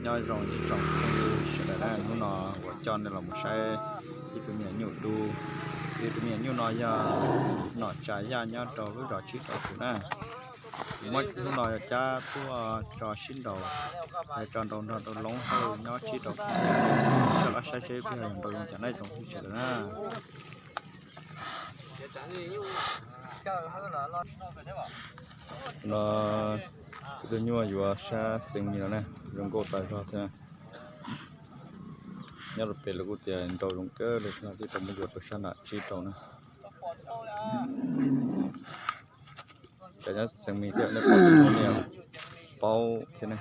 Nyob zoo ib tsoom phooj ywg sawv daws na, hnub no kuv coj nej los mus saib ib tug me nyuam dub. Xws li tus me nyuam nyuj no yog nom tsa yaj nyob rau lub zos Tsib Rau Kuv na. Kuv muab hnub no cab tuaj tso sib nraus, tso nraus nrog rau Loob Hawj nyob Tsib Rau Kuv. Soj qab saib seb peb ho yog nraus zoo cas na ib tsoom phooj ywg sawv daws na. No, tus nyuj yuav sab xeev mis no na, zoo nkauj tas zog thiab. Nyob rau pem lawv kuj tias nraus zoo kawg li, twb tau muab yuav rau sab nram Tsib Rau na. Cov nyob xeev mis thiab nej pom, nej paub thiab ne.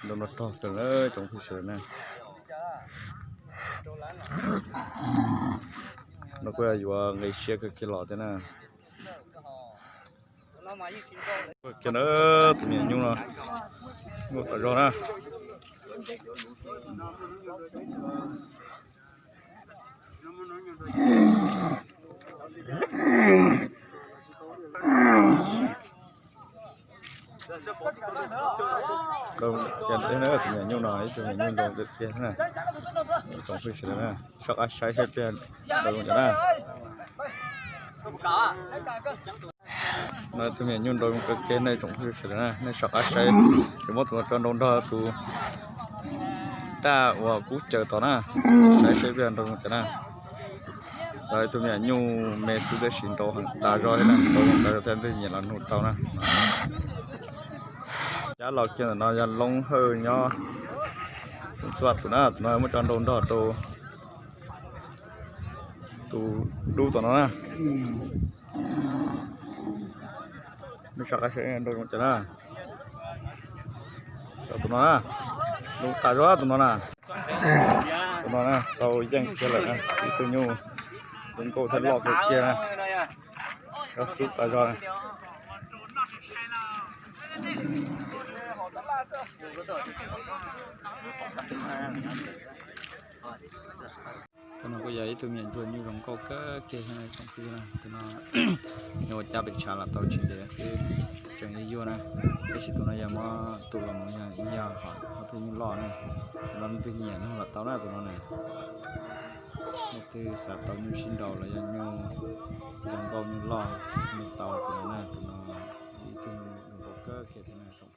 Nraus no rog kawg na tsoom phooj ywg sawv daws na. No kuj yuav nqi siab kawg kiag los thiab na. Kiag na, tus me nyuam nyuj no, nkauj tas zog na. Tus me nyuam nyuj no ib tug me nyuam nyuj nraus kawg kiag na. Tsoom phooj ywg sawv daws na, soj qab saib saib peb nraus zoo cas na. No tus me nyuam nyuj nraus zoo kawg kiag na tsoom phooj ywg sawv daws na, nej soj qab saib. Kuv muab tus no tso nraus nrog tus daj uas kub caws tod na, saib saib peb nraus zoo cas na. Los tus me nyuam nyuj me xwb tab sis nraus heev tas zog thiab na, nraus zoo tas zog thiab, leej twg nyiam los nug tau na. Cab los kiag ntawm no yog Loob Hawj nyob Xua tus na, tus no muab tso nraus nrog rau tus dub tom no na. Nej soj qab saib nraus zoo cas na. Tus no na, zoo tas zog tus no na. Tus no na tau yeej kiag lawm na, ib tug nyuj zoo nkauj thiab loj kawg kiag na. Tsob xub tas zog na. Tus no kuj yog ib tug me nyuam nyuj zoo nkauj kawg kiag thiab na tsoom phooj ywg na. Tus no yog ua cab pes tshav los tau tsis ntev xwb, tseem yuag yuag na. Tab sis tus no yog muab tu los mus yog ib yam hom peb nyuj loj na. Tus no leej twg nyiam nug los tau na tus no na. Leej twg xav tau nyuj sib nraus los yog nyuj zoo nkauj nyuj loj, nug tau tus no na, tus no ib tug zoo nkauj kawg kiag thiab na tsoom